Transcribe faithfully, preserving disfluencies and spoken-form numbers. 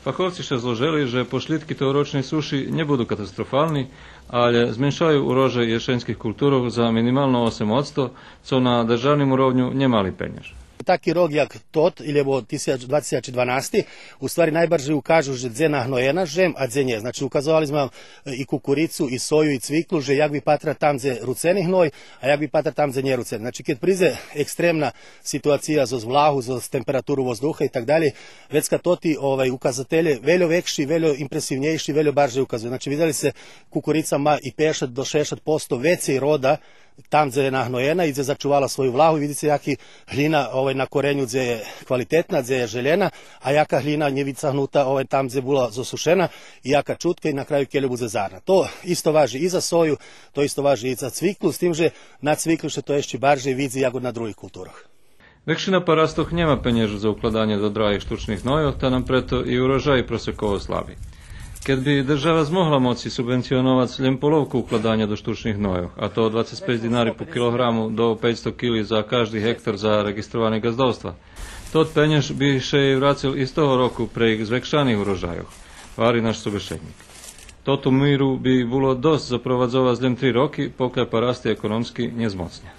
Фаховци ше зложели же послїдки тогорочней суши нє буду катастрофални, алє зменшаю урожай єшеньских културох за минимално осем одсто, цо на державним уровню нє мали пенєж. Таки рок як тот, лєбо тисяч, два тисячи дванасти, у ствари найбаржей укажу же дзе нагноєна жем, а дзе нє. Значи, указовали зме вам, е, и кукурицу, и сою, и цвиклу, же як випатра там дзе руцени гной, а як випатра там дзе нє руцени. Значи, кед придзе екстремна ситуация зоз влагу, зоз температуру воздуха и так далєй, вецка тоти, овай, указателє вельо векши, вельо импресивнєйши, вельо баржей указую. Значи, видзели сце, кукурица ма и пейдзешат до шейдзешат одсто вецей рода там дзе є нагноєна и дзе зачувала свою влагу, и видзице яка глїна, овай, на кореню дзе є квалитетна, дзе є желєна, а яка глїна нє вицагнута, овай, там дзе була зосушена, и яка чутка и на краю кельо будзе зарна. То исто важи и за сою, то исто важи и за цвиклу, з тим же на цвиклу ше то ище баржей видзи як на других културох. Векшина парастох нєма пенєжу за укладанє до драгих штучних гнойох, та нам прето и урожай просеково слаби. Кед би держава змогла моци субвенционовац лєм половку укладаня до штучних гнойох, а то двацец пейц динари по килограму до пейцсто кили за кажди гектар за реґистроване ґаздовства, тот пенєж би ше єй врацел и з того року прейґ звекшаних урожайох, гвари наш собешеднїк. Тоту миру би було досц запровадзовац лєм три роки, покля парасти економски нє змоцня.